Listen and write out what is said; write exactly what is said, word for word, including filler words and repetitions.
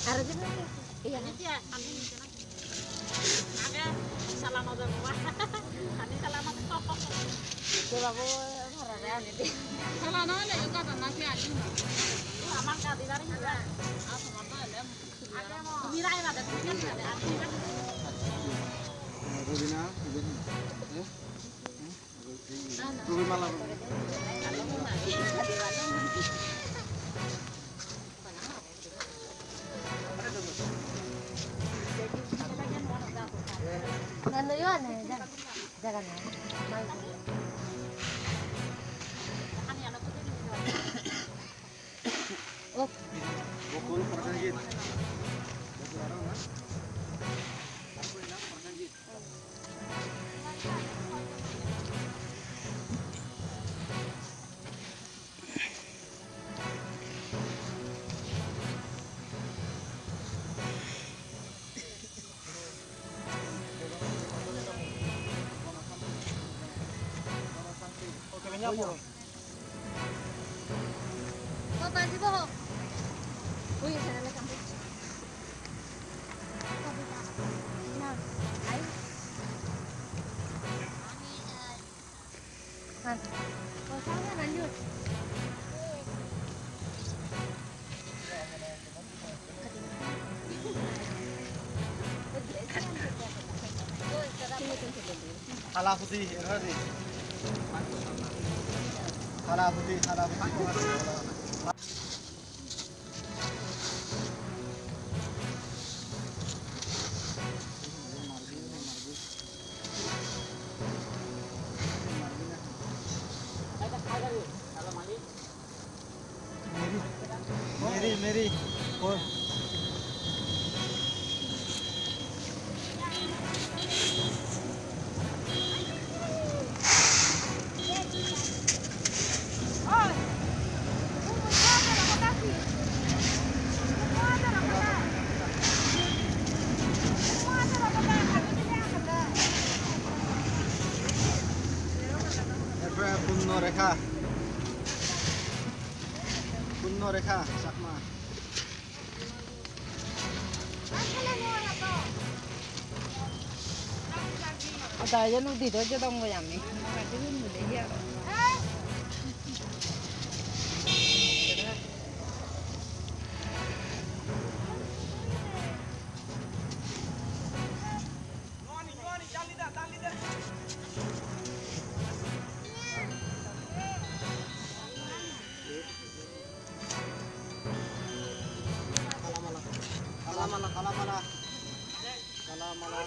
Aro din lagi. Iya. Age, sala no jabo ba. Ani sala no. Ke babu, mara re ani di. Sala no le, yuka ta na ke ani. Amar ka di dari ni ba. Aku mama le. Age mo. Mirai ba de, mirai ba de. Rubina, Rubina. Eh? Ruby mala, Ruby. Nando yo ane, jaga, jaga na. Hala huti, hala huti. Hala huti, hala huti. Meri, Meri, Meri, Paul. Purno Rekha. Purno Rekha Chakma. Ada aja nuk di dojo dong gue yami. Maka dulu muda ya. Kalamala, kalamala, kalamala. Kalamala.